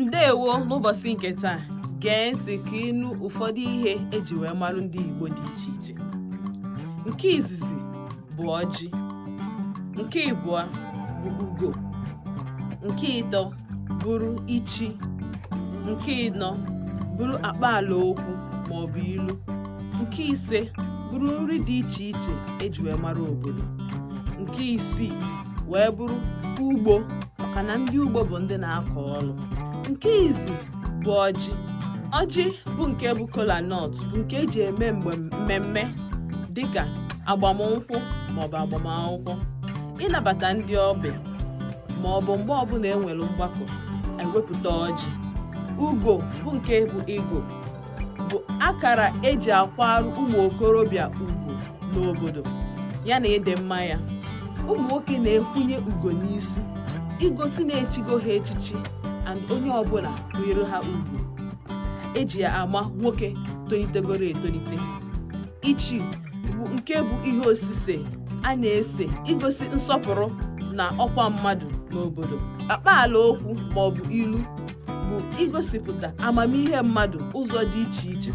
Ndewo. N'ụbọchị nke taa, gee ntị ka ịnụ ụfọdụ ihe eji wee marụ ndị Igbo dị iche iche. Nke izizi bụ ọjị, nke ịbụọ bụ ugo, nke ịtọ bụrụ ichi, nke ịnọ bụrụ akpaala okwu maọbụ ilu, nke ise bụrụ nri dị iche iche eji wee mara obodo, nke isii wee bụrụ ugbo, maka na ndị ugbo bụ ndị na-akọ ọrụ. Nke izi bụ ọjị. Ọjị bụ nke bụ kola nut, bụ nke eji eme mgbe mmemme dịka agbamnkwụ maọbụ agbamakwụkwọ, ịnabata ndị ọbịa, maọbụ mgbe ọbụla e nwere mgbakọ, ewepụta ọjị. Ugo bụ nke bụ eagle, bụ akara eji akwarụ ụmụ okorobịa ugwu n'obodo ya na ịdị mma ya. Ụmụ nwoke na-ekwunye ugo n'isi igosi na-echigo ha echichi, and onye ọbụla kwere ha ugwu. Eji ya ama nwoke tolitegoro etolite. Ichi bụ nke bụ ihe osise a na-ese igosi nsọpụrụ na ọkwa mmadụ n'obodo. Akpaala okwu maọbụ ilu bụ igosipụta amamihe mmadụ ụzọ dị iche iche.